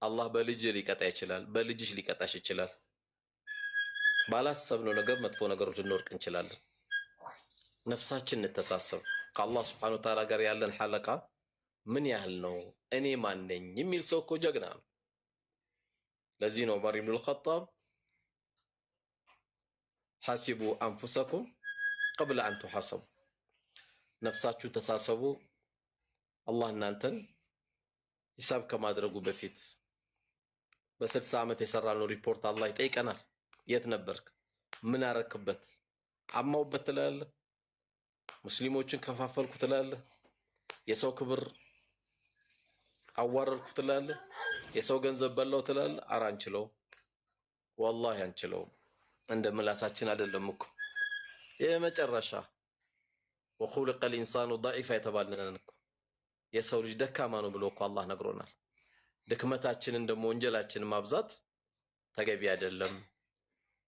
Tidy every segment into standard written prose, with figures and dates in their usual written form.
አላህ በልጅ ሊቀጣ ይችላል፣ በልጅሽ ሊቀጣሽ ይችላል። ባላሰብነው ነገር መጥፎ ነገሮች ልንወድቅ እንችላለን። ነፍሳችን እንተሳሰብ። ከአላህ ስብሐነ ወተዓላ ጋር ያለን ሐለቃ ምን ያህል ነው? እኔ ማን ነኝ የሚል ሰው እኮ ጀግና ነው። ለዚህ ነው ዑመር ኢብኑል ኸጣብ حاسبوا أنفسكم قبل أن تحاسبوا፣ ነፍሳችሁ ተሳሰቡ፣ አላህ እናንተን ሂሳብ ከማድረጉ በፊት። በ60 ዓመት የሰራነው ሪፖርት አላህ ይጠይቀናል። የት ነበርክ? ምን አረክበት? አማውበት ትላለህ? ሙስሊሞችን ከፋፈልኩ ትላለህ? የሰው ክብር አዋረድኩ ትላለህ? የሰው ገንዘብ በላው ትላለህ? አረ አንችለውም፣ ወላሂ አንችለውም። እንደ ምላሳችን አይደለም እኮ። የመጨረሻ وخلق الإنسان ضعيفا የተባልንን እኮ፣ የሰው ልጅ ደካማ ነው ብሎ እኮ አላህ ነግሮናል። ድክመታችንን ደግሞ ወንጀላችንን ማብዛት ተገቢ አይደለም።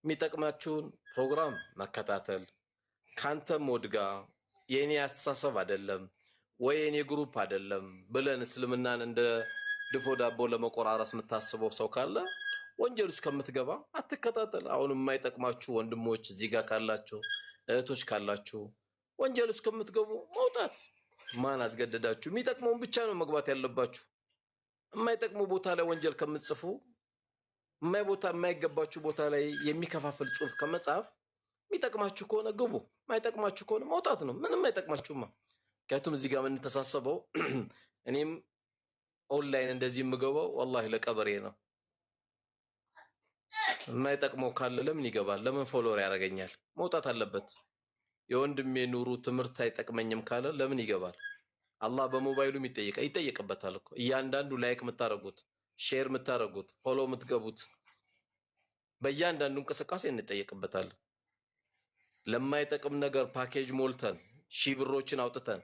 የሚጠቅማችሁን ፕሮግራም መከታተል፣ ካንተ mood ጋር የእኔ አስተሳሰብ አይደለም ወይ የእኔ group አይደለም ብለን እስልምናን እንደ ድፎ ዳቦ ለመቆራረስ የምታስበው ሰው ካለ ወንጀል ውስጥ ከምትገባ አትከታተል። አሁን የማይጠቅማችሁ ወንድሞች እዚህ ጋር ካላችሁ፣ እህቶች ካላችሁ ወንጀል ውስጥ ከምትገቡ መውጣት። ማን አስገደዳችሁ? የሚጠቅመውን ብቻ ነው መግባት ያለባችሁ። የማይጠቅሙ ቦታ ላይ ወንጀል ከምትጽፉ፣ የማይ ቦታ የማይገባችሁ ቦታ ላይ የሚከፋፍል ጽሁፍ ከመጻፍ የሚጠቅማችሁ ከሆነ ግቡ፣ የማይጠቅማችሁ ከሆነ መውጣት ነው። ምንም አይጠቅማችሁማ። ምክንያቱም እዚህ ጋር የምንተሳሰበው፣ እኔም ኦንላይን እንደዚህ የምገባው ወላሂ ለቀበሬ ነው። የማይጠቅመው ካለ ለምን ይገባል? ለምን follower ያደርገኛል? መውጣት አለበት። የወንድሜ ኑሩ ትምህርት አይጠቅመኝም ካለ ለምን ይገባል? አላህ በሞባይሉም ይጠየቅበታል እኮ። እያንዳንዱ like የምታደርጉት፣ share የምታደርጉት፣ follow የምትገቡት፣ በእያንዳንዱ እንቅስቃሴ እንጠየቅበታለን። ለማይጠቅም ነገር ፓኬጅ ሞልተን ሺህ ብሮችን አውጥተን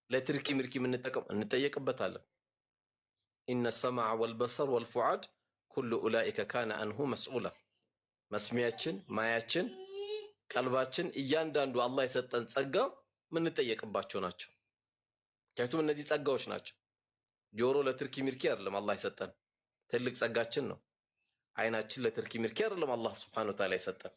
ለትርኪ ምርኪ የምንጠቀም እንጠየቅበታለን። إن السمع والبصر والفؤاد كل أولئك كان عنه مسؤولا። መስሚያችን፣ ማያችን፣ ቀልባችን፣ እያንዳንዱ አላህ የሰጠን ጸጋ የምንጠየቅባቸው ናቸው። ምክንያቱም እነዚህ ጸጋዎች ናቸው። ጆሮ ለትርኪ ሚርኪ አይደለም አላህ የሰጠን፣ ትልቅ ጸጋችን ነው። አይናችን ለትርኪ ሚርኪ አይደለም አላህ ስብሐነሁ ወተዓላ የሰጠን።